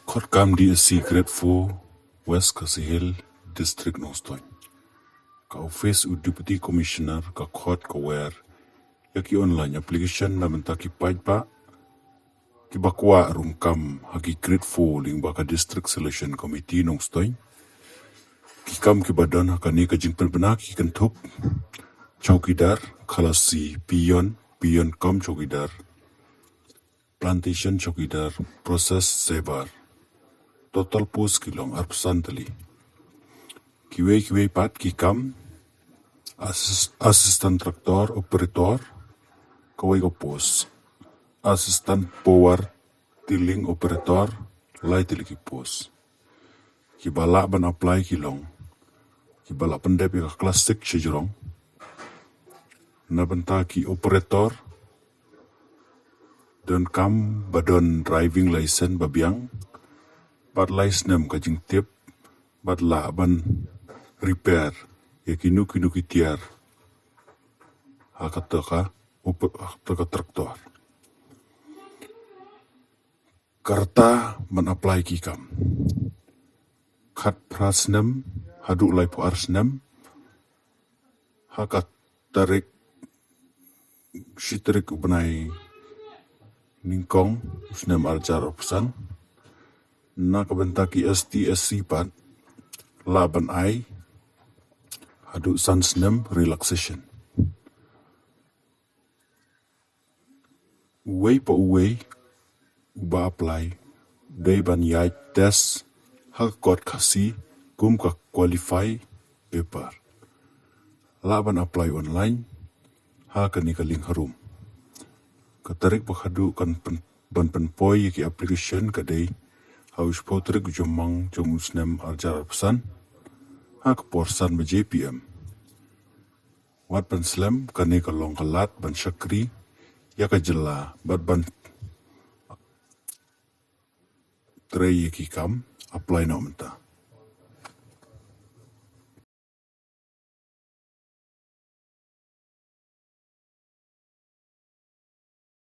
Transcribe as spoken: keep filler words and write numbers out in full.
Khot kam D S C Grade four, West Khasi Hills District, Nongstoiñ. Ka office u Deputy Commissioner ka khot ka wer ïa ki online application na bynta ki paidbah kiba kwah rung kam ha ki Grade four lyngba ka District Selection Committee, Nongstoiñ. Ki kam kiba don ha kane ka jingpynbna ki kynthup: chowkidar, khalasi, peon, peon cum chowkidar, plantation chowkidar, process server. Total post ki long arphew san tylli. Kiwei kiwei pat ki kam: assist-, assistant tractor operator, kawei ka post; assistant power tilling operator, lai tylli ki post. Kiba lah ban apply ki long kiba la pyndep ïa ka class six shajrong. Na bynta ki operator, donkam ba don driving license ba biang bad lai snem ka jingtip, bad lah ban repair ïa kino kino ki tiar ha kata ka op-, ha kata ka tractor. Ka rta ban apply ki kam: khatphra snem haduh laiphew ar snem, ha ka tarik, shi tarik u bnai nyngkong u snem arhajar arphew san. Na ka bynta ki S T S C pat, lah ban ai haduh san snem relaxation. Uwei pa uwei uba apply dei ban ïaid test ha ka kot Khasi kum ka qualify paper. Lah ban apply online ha kane ka link harum. Ka tarik ba khatduh kan pyn-, ban pynpoi ïa ki application ka dei ha u shiphew tarik u Jymmang jong u snem arhajar arphew san, ha ka por san baje P M. Wat ban slem, kane ka long ka lad ban shakri ïa ka jylla bad ban trei ïa ki kam. Apply noh mynta.